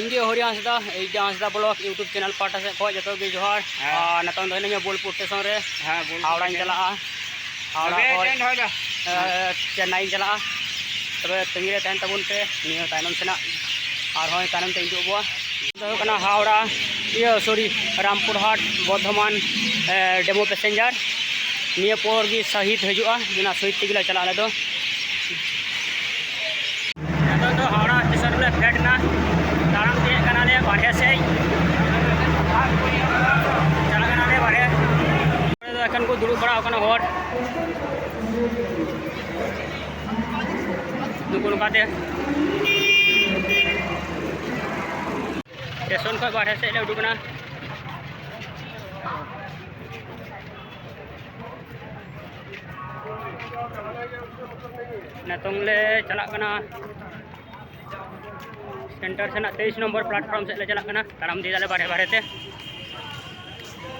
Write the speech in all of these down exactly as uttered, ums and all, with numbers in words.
ᱤᱧ ᱜᱮ ᱦᱚᱨᱤ ᱦᱟᱸᱥᱫᱟ, H D ᱦᱟᱸᱥᱫᱟ blog YouTube channel ᱯᱟᱦᱴᱟ ᱥᱮᱫ ᱠᱷᱚᱱ ᱡᱚᱛᱚ ᱜᱮ ᱡᱚᱦᱟᱨ᱾ ᱦᱮᱸ᱾ ᱟᱨ ᱱᱤᱛᱚᱝ ᱫᱚ ᱦᱤᱱᱟᱹᱧᱟ ᱵᱳᱞᱯᱩᱨ ᱥᱴᱮᱥᱚᱱ ᱨᱮ᱾ ᱦᱮᱸ, ᱵᱳᱞᱯᱩᱨ ᱦᱟᱣᱲᱟᱧ ᱥᱴᱮᱥᱚᱱ᱾ ᱪᱟᱞᱟᱜᱼᱟ᱾ ᱦᱟᱣᱲᱟ ᱟᱵᱮ ᱠᱷᱚᱱ, ᱪᱮᱱ ᱦᱚᱭ ᱫᱟ? ᱮ, ᱪᱮᱱᱱᱟᱭᱤᱧ ᱪᱟᱞᱟᱜᱼᱟ᱾ ᱛᱚᱵᱮ ᱛᱟᱺᱜᱤ ᱨᱮ ᱛᱟᱦᱮᱱ ᱛᱟᱵᱚᱱ ᱯᱮ, ᱱᱤᱭᱟᱹ ᱛᱟᱭᱱᱚᱢ ᱥᱮᱱᱟᱜ ᱟᱨᱦᱚᱸ ᱛᱟᱭᱱᱚᱢ ᱛᱮ ᱦᱤᱡᱩᱜ ᱟᱵᱚ᱾ ᱫᱚ ᱦᱩᱭᱩᱜ ᱠᱟᱱᱟ ᱦᱟᱣᱲᱟ, ᱤᱭᱟᱹ, ᱥᱚᱨᱤ, ᱨᱟᱢᱯᱩᱨᱦᱟᱴ ᱵᱚᱨᱫᱷᱚᱢᱟᱱ, ᱮ, ᱰᱮᱢᱳ ᱯᱮᱥᱮᱧᱡᱟᱨ᱾ ᱱᱤᱭᱟᱹ ᱯᱚᱨ ᱜᱮ ᱥᱟᱹᱦᱤᱫ ᱦᱤᱡᱩᱜᱼᱟ, ᱚᱱᱟ ᱥᱟᱹᱦᱤᱫ ᱛᱮᱜᱮ ᱞᱮ ᱪᱟᱞᱟᱜᱼᱟ ᱟᱞᱮ ᱫᱚ᱾ ᱱᱤᱛᱚᱜ ᱫᱚ ᱦᱟᱣᱲᱟ ᱥᱴᱮᱥᱚᱱ ᱨᱮᱞᱮ ᱯᱷᱮᱰ ᱮᱱᱟ, ᱛᱟᱲᱟᱢ ᱛᱮ ᱦᱮᱡ ᱠᱟᱱᱟᱞᱮ ᱵᱟᱨᱦᱮ ᱥᱮᱫ, ᱪᱟᱞᱟᱜ ᱠᱟᱱᱟᱞᱮ ᱵᱟᱨᱦᱮ᱾ ᱱᱚᱰᱮ ᱫᱚ ᱮᱠᱷᱮᱱ ᱠᱚ ᱫᱩᱲᱩᱵ ᱵᱟᱲᱟ ᱟᱠᱟᱱᱟ ᱦᱚᱲ᱾ ᱱᱩᱠᱩ ᱱᱚᱝᱠᱟᱛᱮ ᱥᱴᱮᱥᱚᱱ ᱠᱷᱚᱱ ᱵᱟᱨᱦᱮ ᱥᱮᱫ ᱞᱮ ᱩᱰᱩᱠ ᱮᱱᱟ᱾ ᱱᱤᱛᱚᱝ ᱞᱮ ᱪᱟᱞᱟᱜ ᱠᱟᱱᱟ ᱥᱮᱱᱴᱟᱨ ᱥᱮᱱᱟᱜ ᱛᱮᱭᱤᱥ ᱱᱚᱢᱵᱚᱨ ᱯᱞᱟᱴᱯᱷᱚᱨᱢ ᱥᱮᱫ ᱞᱮ ᱪᱟᱞᱟᱜ ᱠᱟᱱᱟ, ᱛᱟᱲᱟᱢ ᱤᱫᱤᱭ ᱫᱟᱞᱮ ᱵᱟᱨᱦᱮ ᱵᱟᱨᱦᱮ ᱛᱮ᱾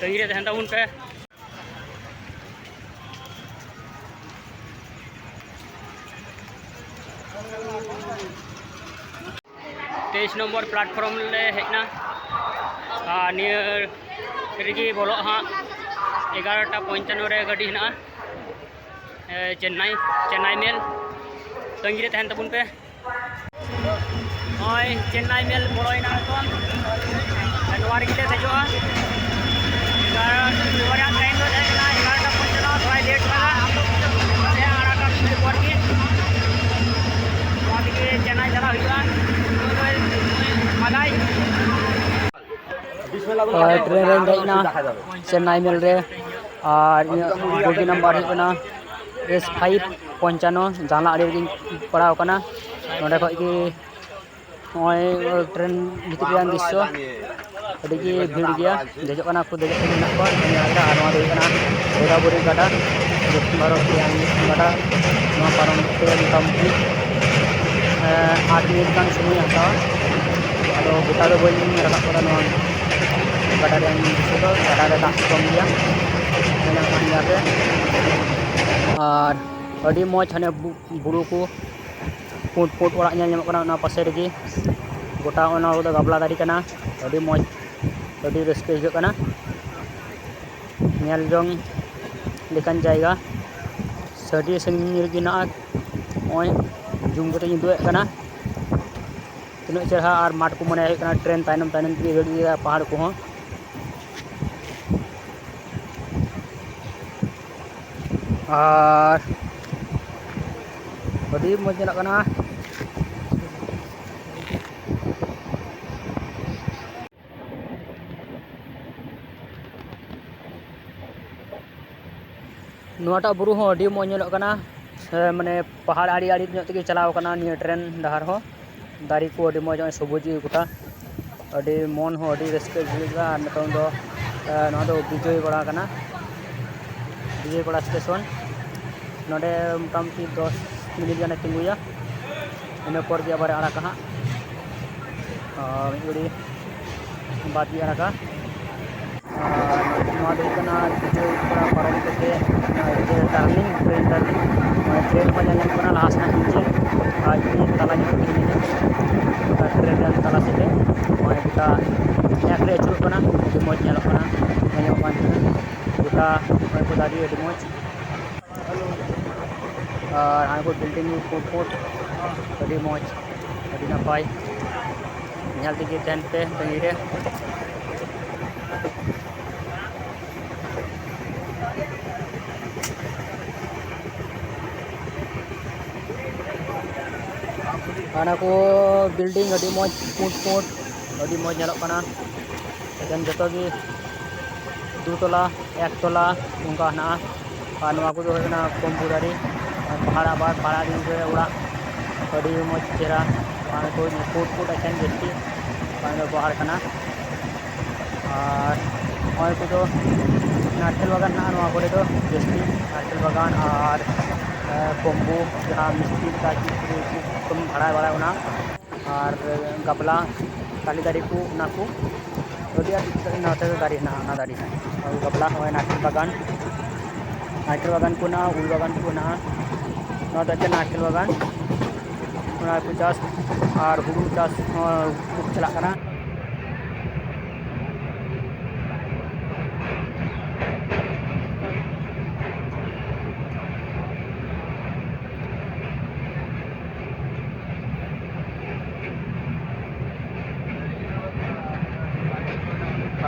ᱛᱟᱺᱜᱤ ᱨᱮ ᱛᱟᱦᱮᱱ ᱛᱟᱵᱚᱱ ᱯᱮ᱾ ᱛᱮᱭᱤᱥ ᱱᱚᱢᱵᱚᱨ ᱯᱞᱟᱴᱯᱷᱚᱨᱢ ᱞᱮ ᱦᱮᱡ ᱮᱱᱟ᱾ ᱟᱨ ᱱᱤᱭᱟᱹ ᱨᱮᱜᱮ ᱵᱚᱞᱚᱜ ᱦᱟᱸᱜ, ᱮᱜᱟᱨᱚᱴᱟ ᱯᱚᱧᱪᱟᱱᱱᱚ ᱨᱮ ᱜᱟᱹᱰᱤ ᱦᱮᱱᱟᱜᱼᱟ, ᱮ, ᱪᱮᱱᱱᱟᱭ, ᱪᱮᱱᱱᱟᱭ ᱢᱮᱞ᱾ ᱛᱟᱺᱜᱤ ᱨᱮ ᱛᱟᱦᱮᱱ ᱛᱟᱵᱚᱱ ᱯᱮ᱾ ᱱᱚᱜᱼᱚᱭ ᱪᱮᱱᱱᱟᱭ ᱢᱮᱞ ᱵᱚᱞᱚᱭᱮᱱᱟ ᱱᱤᱛᱚᱝ᱾ ᱱᱚᱣᱟ ᱨᱮᱜᱮ ᱞᱮ ᱫᱮᱡᱚᱜᱼᱟ᱾ ᱮᱜᱟᱨᱚ, ᱱᱚᱣᱟ ᱨᱮᱭᱟᱜ ᱴᱟᱭᱤᱢ ᱫᱚ ᱛᱟᱦᱮᱸ ᱠᱟᱱᱟ ᱮᱜᱟᱨᱚᱴᱟ ᱯᱚᱧᱪᱟᱱᱱᱚ, ᱛᱷᱚᱲᱟᱭ ᱞᱮᱴ ᱠᱟᱫᱟ᱾ ᱥᱮ ᱟᱲᱟᱜᱟ ᱢᱤᱫ ᱯᱚᱨ ᱜᱮ᱾ ᱱᱚᱣᱟ ᱛᱮᱜᱮ ᱪᱮᱱᱱᱟᱭ ᱪᱟᱞᱟᱜ ᱦᱩᱭᱩᱜᱼᱟ᱾ ᱱᱩᱭ ᱫᱚᱭ ᱯᱷᱟᱫᱟᱭ᱾ ᱟᱨ ᱴᱨᱮᱱ ᱨᱮᱧ ᱫᱮᱡ ᱮᱱᱟ ᱪᱮᱱᱱᱟᱭ ᱢᱮᱞ ᱨᱮ᱾ ᱟᱨ ᱤᱧᱟᱹᱜ ᱵᱳᱜᱤ ᱱᱟᱢᱵᱟᱨ ᱦᱩᱭᱩᱜ ᱠᱟᱱᱟ ᱮᱥ ᱯᱷᱟᱭᱤᱵᱷ ᱯᱚᱧᱪᱟᱱᱱᱚ, ᱡᱟᱱᱞᱟ ᱟᱲᱮ ᱨᱮᱜᱮᱧ ᱯᱟᱲᱟᱣ ᱟᱠᱟᱱᱟ᱾ ᱱᱚᱸᱰᱮ ᱠᱷᱚᱡ ᱜᱮ ᱱᱚᱜᱼᱚᱭ ᱴᱨᱮᱱ ᱵᱷᱤᱛᱨᱤ ᱨᱮᱭᱟᱜ ᱫᱨᱤᱥᱥᱚ, ᱟᱹᱰᱤ ᱜᱮ ᱵᱷᱤᱲ ᱜᱮᱭᱟ᱾ ᱫᱮᱡᱚᱜ ᱠᱟᱱᱟ ᱠᱚ, ᱫᱮᱡᱚᱜ ᱠᱟᱱ ᱢᱮᱱᱟᱜ ᱠᱚᱣᱟ᱾ ᱟᱨ ᱱᱚᱣᱟ ᱫᱚ ᱦᱩᱭᱩᱜ ᱠᱟᱱᱟ ᱜᱳᱫᱟᱵᱚᱨᱤ ᱜᱟᱰᱟ, ᱫᱚᱠᱠᱷᱤᱱ ᱵᱷᱟᱨᱚᱛ ᱨᱮᱭᱟᱜ ᱜᱟᱰᱟ᱾ ᱱᱚᱣᱟ ᱯᱟᱨᱚᱢ ᱛᱮ ᱢᱚᱴᱟᱢᱩᱴᱤ, ᱮᱸ, ᱟᱴ ᱢᱤᱱᱤᱴ ᱜᱟᱱ ᱥᱚᱢᱚᱭ ᱦᱟᱛᱟᱣᱟ᱾ ᱟᱫᱚ ᱜᱚᱴᱟ ᱫᱚ ᱵᱟᱹᱧ ᱨᱟᱠᱟᱵ ᱠᱟᱫᱟ ᱱᱚᱣᱟ ᱜᱟᱰᱟ ᱨᱮᱭᱟᱜ ᱧᱩᱛᱩᱢ ᱫᱚ, ᱜᱟᱰᱟ ᱨᱮ ᱫᱟᱜ ᱠᱚᱢ ᱜᱮᱭᱟ, ᱢᱮᱱᱟᱜ ᱠᱟᱱ ᱜᱮᱭᱟ ᱯᱮ᱾ ᱟᱨ ᱟᱹᱰᱤ ᱢᱚᱡᱽ ᱦᱟᱱᱮ ᱵᱩ-, ᱵᱩᱨᱩ ᱠᱚ, ᱯᱩᱸᱰ ᱯᱩᱸᱰ ᱚᱲᱟᱜ ᱧᱮᱞ ᱧᱟᱢᱚᱜ ᱠᱟᱱᱟ ᱚᱱᱟ ᱯᱟᱥᱮ ᱨᱮᱜᱮ᱾ ᱜᱚᱴᱟ ᱚᱱᱟ ᱠᱚᱫᱚ ᱜᱟᱵᱞᱟ ᱫᱟᱨᱮ ᱠᱟᱱᱟ᱾ ᱟᱹᱰᱤ ᱢᱚᱡᱽ, ᱟᱹᱰᱤ ᱨᱟᱹᱥᱠᱟᱹ ᱟᱹᱭᱠᱟᱹᱜ ᱠᱟᱱᱟ᱾ ᱧᱮᱞ ᱡᱚᱝ ᱞᱮᱠᱟᱱ ᱡᱟᱭᱜᱟ᱾ ᱟᱹᱰᱤ ᱥᱟᱺᱜᱤᱧ ᱨᱮᱜᱮ ᱢᱮᱱᱟᱜᱼᱟ᱾ ᱱᱚᱜᱼᱚᱭ ᱡᱩᱢ ᱠᱟᱛᱮ ᱤᱧ ᱩᱫᱩᱜ ᱮᱫ ᱠᱟᱱᱟ᱾ ᱛᱤᱱᱟᱹᱜ ᱪᱮᱦᱨᱟ ᱟᱨ ᱢᱟᱴᱷ ᱠᱚ ᱢᱚᱱᱮ ᱦᱩᱭᱩᱜ ᱠᱟᱱᱟ, ᱴᱨᱮᱱ ᱛᱟᱭᱱᱚᱢ ᱛᱟᱭᱱᱚᱢ ᱛᱮᱜᱮ ᱫᱟᱹᱲ ᱤᱫᱤᱭᱮᱫᱟ ᱯᱟᱦᱟᱲ ᱠᱚᱦᱚᱸ᱾ ᱟᱨ ᱟᱹᱰᱤ ᱢᱚᱡᱽ ᱧᱮᱞᱚᱜ ᱠᱟᱱᱟ᱾ ᱱᱚᱣᱟᱴᱟᱜ ᱵᱩᱨᱩ ᱦᱚᱸ ᱟᱹᱰᱤ ᱢᱚᱡᱽ ᱧᱮᱞᱚᱜ ᱠᱟᱱᱟ᱾ ᱮ, ᱢᱟᱱᱮ ᱯᱟᱦᱟᱲ ᱟᱲᱮ ᱟᱲᱮ ᱧᱚᱜ ᱛᱮᱜᱮ ᱪᱟᱞᱟᱣ ᱠᱟᱱᱟ ᱱᱤᱭᱟᱹ ᱴᱨᱮᱱ ᱰᱟᱦᱟᱨ ᱦᱚᱸ᱾ ᱫᱟᱨᱮ ᱠᱚ ᱟᱹᱰᱤ ᱢᱚᱡᱽ, ᱱᱚᱜᱼᱚᱭ ᱥᱚᱵᱩᱡ ᱜᱮ ᱜᱚᱴᱟ᱾ ᱟᱹᱰᱤ ᱢᱚᱱ ᱦᱚᱸ ᱟᱹᱰᱤ ᱨᱟᱹᱥᱠᱟᱹ ᱵᱩᱡᱷᱟᱹᱜ ᱠᱟᱱᱟ᱾ ᱟᱨ ᱱᱤᱛᱚᱝ ᱫᱚ, ᱮ, ᱱᱚᱣᱟ ᱫᱚ ᱵᱤᱡᱚᱭ ᱯᱟᱲᱟ ᱠᱟᱱᱟ, ᱵᱤᱡᱚᱭ ᱯᱟᱲᱟ ᱥᱴᱮᱥᱚᱱ᱾ ᱱᱚᱰᱮ ᱢᱚᱴᱟᱢᱩᱴᱤ ᱫᱚᱥ ᱢᱤᱱᱤᱴ ᱜᱟᱱᱮ ᱛᱤᱸᱜᱩᱭᱟ, ᱤᱱᱟᱹ ᱯᱚᱨ ᱜᱮ ᱟᱵᱟᱨᱮ ᱟᱲᱟᱜᱟ ᱦᱟᱸᱜ᱾ ᱟᱨ ᱢᱤᱫ ᱜᱷᱟᱹᱲᱤ ᱵᱟᱫᱽ ᱜᱮ ᱟᱲᱟᱜᱟ᱾ ᱟᱨ ᱱᱚᱣᱟ ᱫᱚ ᱦᱩᱭᱩᱜ ᱠᱟᱱᱟ ᱵᱤᱡᱚᱭ ᱯᱟᱲᱟ ᱯᱟᱨᱚᱢ ᱠᱟᱛᱮ, ᱚᱱᱟ ᱤᱭᱟᱹ turning, ᱴᱨᱮᱱ turning, ᱚᱱᱟ ᱴᱨᱮᱱ ᱠᱚ ᱧᱮᱞ ᱧᱟᱢᱚᱜ ᱠᱟᱱᱟ ᱞᱟᱦᱟ ᱥᱮᱱᱟᱜ ᱤᱧᱡᱤᱱ, ᱟᱨ ᱤᱧ ᱛᱟᱞᱟ ᱧᱚᱜ ᱨᱮ ᱢᱤᱱᱟᱹᱧᱟ᱾ ᱚᱱᱟ ᱴᱨᱮᱱ ᱨᱮᱱ ᱛᱟᱞᱟ ᱥᱮᱫ ᱨᱮ ᱱᱚᱜᱼᱚᱭ ᱜᱚᱴᱟ ᱧᱮᱞ ᱨᱮ ᱟᱹᱪᱩᱨᱚᱜ ᱠᱟᱱᱟ, ᱟᱹᱰᱤ ᱢᱚᱡᱽ ᱧᱮᱞᱚᱜ ᱠᱟᱱᱟ, ᱧᱮᱞ ᱧᱟᱢᱚᱜ ᱠᱟᱱ ᱛᱟᱦᱮᱱᱟ᱾ ᱜᱚᱴᱟ ᱱᱚᱜᱼᱚᱭ ᱠᱚ ᱫᱟᱨᱮ ᱟᱹᱰᱤ ᱢᱚᱡᱽ᱾ ᱟᱨ ᱦᱟᱱᱟ ᱠᱚ building ᱠᱚ ᱯᱩᱸᱰ ᱯᱩᱸᱰ, ᱟᱹᱰᱤ ᱢᱚᱡᱽ, ᱟᱹᱰᱤ ᱱᱟᱯᱟᱭ᱾ ᱧᱮᱞ ᱛᱮᱜᱮ ᱛᱟᱦᱮᱱ ᱯᱮ ᱛᱟᱺᱜᱤ ᱨᱮ᱾ ᱦᱟᱱᱟ ᱠᱚ building ᱟᱹᱰᱤ ᱢᱚᱡᱽ, ᱯᱩᱸᱰ ᱯᱩᱸᱰ, ᱟᱹᱰᱤ ᱢᱚᱡᱽ ᱧᱮᱞᱚᱜ ᱠᱟᱱᱟ᱾ ᱮᱠᱮᱱ ᱡᱚᱛᱚ ᱜᱮ ᱫᱩ ᱛᱚᱞᱟ, ᱮᱠ ᱛᱚᱞᱟ ᱚᱱᱠᱟ ᱦᱮᱱᱟᱜᱼᱟ᱾ ᱟᱨ ᱱᱚᱣᱟ ᱠᱚᱫᱚ ᱦᱩᱭᱩᱜ ᱠᱟᱱᱟ ᱠᱚᱢᱵᱩ ᱫᱟᱨᱮ, ᱟᱨ ᱯᱟᱦᱟᱲ ᱟᱵᱟᱨ ᱯᱟᱦᱟᱲ ᱟᱲᱮ ᱨᱮ ᱚᱲᱟᱜ, ᱟᱹᱰᱤ ᱢᱚᱡᱽ ᱪᱮᱦᱨᱟ᱾ ᱟᱨ ᱠᱚ ᱯᱩᱸᱰ ᱯᱩᱸᱰ ᱮᱠᱮᱱ ᱡᱟᱹᱥᱛᱤ, ᱚᱱᱟ ᱫᱚ ᱯᱟᱦᱟᱲ ᱠᱟᱱᱟ᱾ ᱟᱨ ᱱᱚᱜᱼᱚᱭ ᱠᱚᱫᱚ ᱱᱟᱨᱠᱮᱞ ᱵᱟᱜᱟᱱ ᱦᱮᱱᱟᱜᱼᱟ ᱱᱚᱣᱟ ᱠᱚᱨᱮ ᱫᱚ ᱡᱟᱹᱥᱛᱤ, ᱱᱟᱨᱠᱮᱞ ᱵᱟᱜᱟᱱ ᱟᱨ, ᱮ, ᱠᱚᱢᱵᱩ, ᱡᱟᱦᱟᱸ ᱢᱤᱥᱛᱨᱤ ᱞᱮᱠᱟ ᱪᱮᱫ ᱠᱚ ᱵᱷᱟᱲᱟ ᱵᱟᱲᱟ ᱚᱱᱟ, ᱟᱨ ᱜᱟᱵᱞᱟ, ᱛᱟᱞᱮ ᱫᱟᱨᱮ ᱠᱚ, ᱚᱱᱟ ᱠᱚ ᱟᱹᱰᱤ ᱟᱸᱴ ᱱᱚᱛᱮ ᱫᱚ ᱫᱟᱨᱮ ᱦᱮᱱᱟᱜᱼᱟ, ᱚᱱᱟ ᱫᱟᱨᱮ᱾ ᱟᱨ ᱜᱟᱵᱞᱟ, ᱱᱚᱜᱼᱚᱭ ᱱᱟᱨᱠᱮᱞ ᱵᱟᱜᱟᱱ, ᱱᱟᱨᱠᱮᱞ ᱵᱟᱜᱟᱱ ᱠᱚ ᱦᱮᱱᱟᱜᱼᱟ, ᱩᱞ ᱵᱟᱜᱟᱱ ᱠᱚ ᱦᱮᱱᱟᱜᱼᱟ᱾ ᱱᱚᱣᱟ ᱫᱚ ᱮᱠᱮᱱ ᱱᱟᱨᱠᱮᱞ ᱵᱟᱜᱟᱱ᱾ ᱚᱱᱟ ᱠᱚ ᱪᱟᱥ ᱟᱨ ᱦᱩᱲᱩ ᱪᱟᱥ ᱦᱚᱸ ᱠᱷᱩᱵ ᱪᱟᱞᱟᱜ ᱠᱟᱱᱟ᱾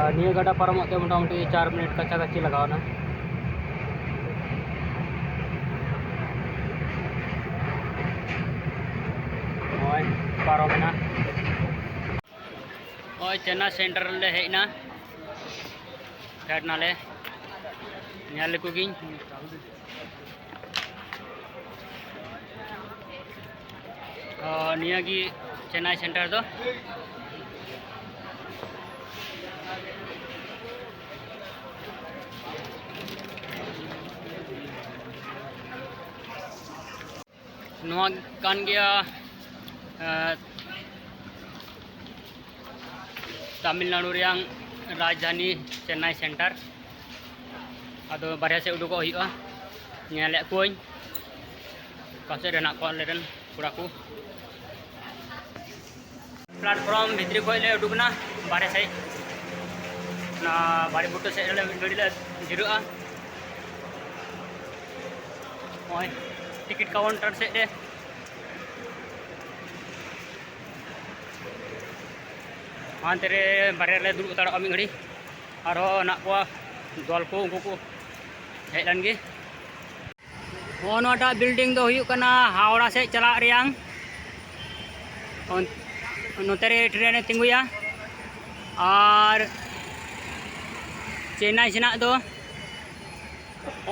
ᱟᱨ ᱱᱤᱭᱟᱹ ᱜᱟᱰᱟ ᱯᱟᱨᱚᱢᱚᱜ ᱛᱮ ᱢᱚᱴᱟᱢᱩᱴᱤ ᱪᱟᱨ ᱢᱤᱱᱤᱴ ᱠᱟᱪᱷᱟ ᱠᱟᱪᱷᱤ ᱞᱟᱜᱟᱣ ᱮᱱᱟ᱾ ᱱᱚᱜᱼᱚᱭ ᱯᱟᱨᱚᱢ ᱮᱱᱟ᱾ ᱱᱚᱜᱼᱚᱭ ᱪᱮᱱᱱᱟᱭ ᱥᱮᱱᱴᱟᱨ ᱨᱮᱞᱮ ᱦᱮᱡ ᱮᱱᱟ᱾ ᱯᱷᱮᱰ ᱱᱟᱞᱮ, ᱧᱮᱞ ᱞᱮᱠᱚ ᱜᱤᱧ᱾ ᱚ, ᱱᱤᱭᱟᱹ ᱜᱮ ᱪᱮᱱᱱᱟᱭ ᱥᱮᱱᱴᱟᱨ ᱫᱚ᱾ ᱱᱚᱣᱟ ᱠᱟᱱ ᱜᱮᱭᱟ, ᱮᱸ, ᱛᱟᱢᱤᱞᱱᱟᱲᱩ ᱨᱮᱭᱟᱜ ᱨᱟᱡᱽᱫᱷᱟᱱᱤ ᱪᱮᱱᱱᱟᱭ ᱥᱮᱱᱴᱟᱨ᱾ ᱟᱫᱚ ᱵᱟᱨᱦᱮ ᱥᱮᱫ ᱩᱰᱩᱠᱚᱜ ᱦᱩᱭᱩᱜᱼᱟ᱾ ᱧᱮᱞᱮᱫ ᱠᱚᱣᱟᱧ ᱚᱠᱟ ᱥᱮᱫ ᱨᱮ ᱦᱮᱱᱟᱜ ᱠᱚᱣᱟ ᱟᱞᱮ ᱨᱮᱱ ᱠᱚᱲᱟ ᱠᱚ᱾ ᱯᱞᱟᱴᱯᱷᱚᱨᱢ ᱵᱷᱤᱛᱨᱤ ᱠᱷᱚᱱ ᱞᱮ ᱩᱰᱩᱠ ᱮᱱᱟ ᱵᱟᱨᱦᱮ ᱥᱮᱫ᱾ ᱚᱱᱟ ᱵᱟᱲᱮ ᱵᱩᱴᱟᱹ ᱥᱮᱫ ᱨᱮᱞᱮ ᱢᱤᱫ ᱜᱷᱟᱹᱲᱤᱡ ᱞᱮ ᱡᱤᱨᱟᱹᱜᱼᱟ᱾ ᱱᱚᱜᱼᱚᱭ ᱴᱤᱠᱤᱴ ᱠᱟᱣᱩᱱᱴᱟᱨ ᱥᱮᱫ ᱨᱮ᱾ ᱦᱟᱱᱛᱮ ᱨᱮ ᱵᱟᱨᱦᱮ ᱨᱮᱞᱮ ᱫᱩᱲᱩᱵ ᱦᱟᱛᱟᱲᱚᱜᱼᱟ ᱢᱤᱫ ᱜᱷᱟᱹᱲᱤ᱾ ᱟᱨᱦᱚᱸ ᱦᱮᱱᱟᱜ ᱠᱚᱣᱟ ᱫᱚᱞ ᱠᱚ, ᱩᱱᱠᱩ ᱠᱚ ᱦᱮᱡ ᱞᱮᱱ ᱜᱮ᱾ ᱱᱚᱜᱼᱚ ᱱᱚᱣᱟᱴᱟᱜ ᱵᱤᱞᱰᱤᱝ ᱫᱚ ᱦᱩᱭᱩᱜ ᱠᱟᱱᱟ ᱦᱟᱣᱲᱟ ᱥᱮᱫ ᱪᱟᱞᱟᱜ ᱨᱮᱭᱟᱝ᱾ ᱚᱱ-, ᱱᱚᱛᱮ ᱨᱮ ᱴᱨᱮᱱ ᱮ ᱛᱤᱸᱜᱩᱭᱟ᱾ ᱟᱨ ᱪᱮᱱᱱᱟᱭ ᱥᱮᱱᱟᱜ ᱫᱚ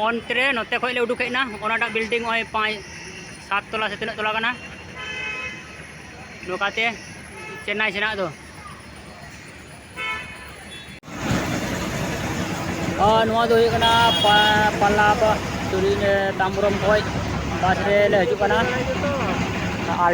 ᱚᱱᱛᱮ ᱨᱮ, ᱱᱚᱛᱮ ᱠᱷᱚᱡ ᱞᱮ ᱩᱰᱩᱠ ᱦᱮᱡ ᱮᱱᱟ᱾ ᱚᱱᱟᱴᱟᱜ ᱵᱤᱞᱰᱤᱝ ᱱᱚᱜᱼᱚᱭ ᱯᱟᱸᱪ, ᱥᱟᱛ ᱛᱚᱞᱟ ᱥᱮ ᱛᱤᱱᱟᱹᱜ ᱛᱚᱞᱟ ᱠᱟᱱᱟ, ᱱᱚᱝᱠᱟᱛᱮ ᱪᱮᱱᱱᱟᱭ ᱥᱮᱱᱟᱜ ᱫᱚ᱾ ᱟᱨ ᱱᱚᱣᱟ ᱫᱚ ᱦᱩᱭᱩᱜ ᱠᱟᱱᱟ ᱯᱟ-, ᱯᱟᱞᱞᱟᱯ ᱛᱩᱨᱤ, ᱛᱟᱢᱵᱨᱚᱢ ᱠᱷᱚᱡ ᱵᱟᱥ ᱨᱮᱞᱮ ᱦᱤᱡᱩᱜ ᱠᱟᱱᱟ᱾ ᱟᱨ